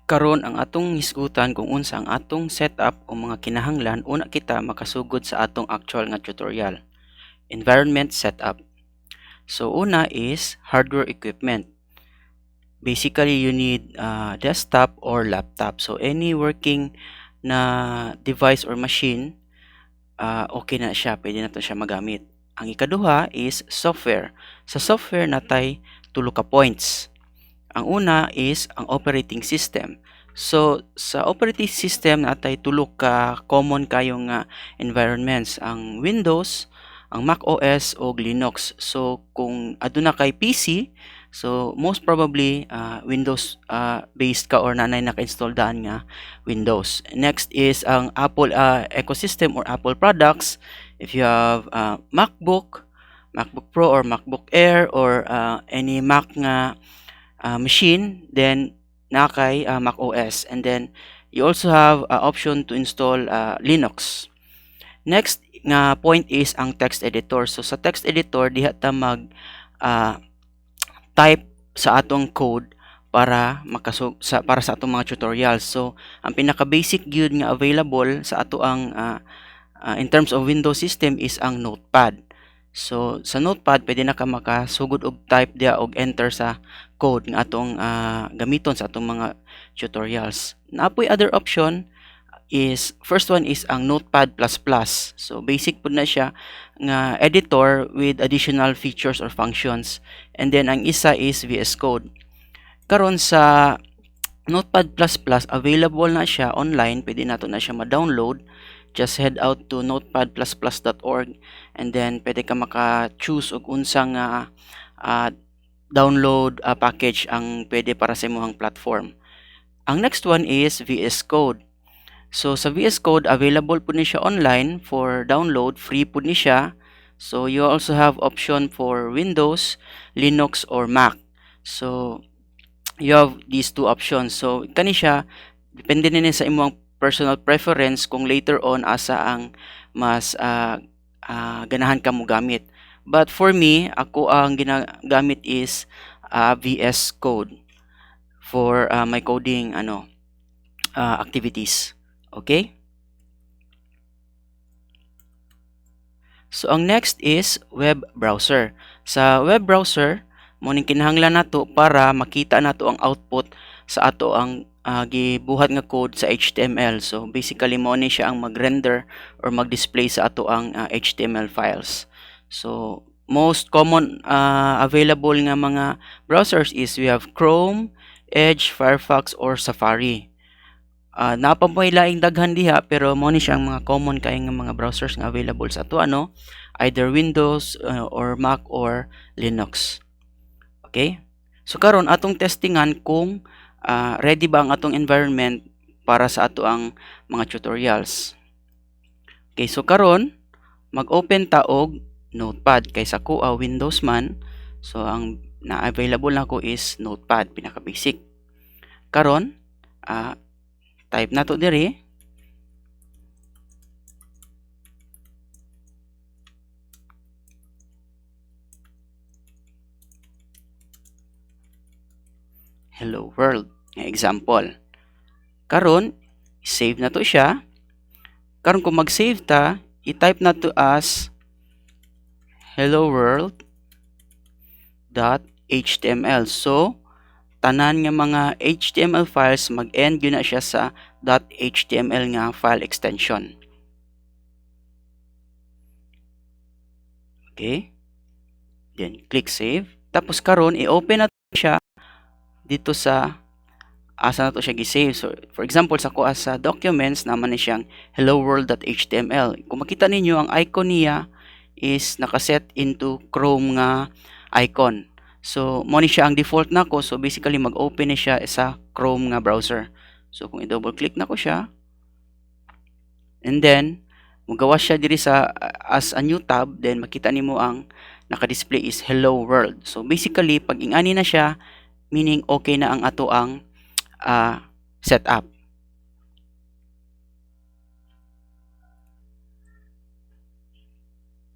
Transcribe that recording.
Karon ang atong hisgutan kung unsa ang atong setup o mga kinahanglan una kita makasugod sa atong actual nga tutorial. Environment setup. So una is hardware equipment. Basically, you need desktop or laptop. So any working na device or machine, okay na siya, pwede na to siya magamit. Ang ikaduha is software. Sa software natay tulo ka points. Ang una is ang operating system. So sa operating system natay tulo ka common kayo nga environments, ang Windows, ang Mac OS o Linux. So kung aduna kay PC, so most probably Windows based ka or nanay naka-install daan nga Windows. Next is ang Apple ecosystem or Apple products. If you have MacBook, MacBook Pro or MacBook Air or any Mac nga machine, then naa kay Mac OS. And then you also have option to install Linux. Next nga point is ang text editor. So sa text editor diha ta mag type sa atong code para para sa atong mga tutorials. So ang pinaka basic gyud nga available sa ato ang in terms of Windows system is ang Notepad. So sa Notepad pwede na ka makasugod og type diha og enter sa code nga atong gamiton sa atong mga tutorials. Naa poy other option is first one is ang Notepad++. So basic pud na siya nga editor with additional features or functions. And then ang isa is VS Code. Karon sa Notepad++ available na siya online, pwede nato na siya ma-download. Just head out to notepadplusplus.org and then pwede ka maka-choose og unsa nga download package ang pwede para sa imong platform. Ang next one is VS Code. So sa VS Code available pud ni siya online for download, free pud ni siya. So you also have option for Windows, Linux or Mac. So you have these two options. So kani siya depende ni sa imong personal preference kung later on asa ang mas ganahan ka mo gamit. But for me, ako ang ginagamit is VS Code for my coding activities. Okay? So ang next is web browser. Sa web browser, mo ning kinahanglan nato para makita nato ang output sa ato ang gibuhat nga code sa HTML. So basically mo ni siya ang mag-render or mag-display sa ato ang HTML files. So most common available nga mga browsers is we have Chrome, Edge, Firefox or Safari. Naa pa mo'y laing daghan diha pero mo ni siya ang mga common kay nga mga browsers nga available sa ato ano, either Windows or Mac or Linux. Okay? So karon atong testingan kung ready ba ang atong environment para sa ato ang mga tutorials. Okay, so karon mag-open ta og Notepad kay sa kuha Windows man. So ang na available nako is Notepad, pinaka basic. Karon type nato diri hello world nga example. Karon save na to siya. Karon kung mag-save ta, i-type na to as hello world dot html. So tanan nga mga HTML files mag-end gyud na siya sa .html nga file extension. Okay? Then click save. Tapos karon i-open na siya dito sa asa na to siya gi-save. So for example sa kuha sa documents naman ni siyang hello world.html. Kung makita ninyo ang icon niya is nakaset into Chrome nga icon. So mo ni siya ang default nako. So basically mag-open ni siya sa Chrome nga browser. So kung i-double click nako siya and then mogawas siya diri sa as a new tab, then makita nimo ang naka-display is hello world. So basically pag ingani na siya, meaning okay na ang ato ang setup.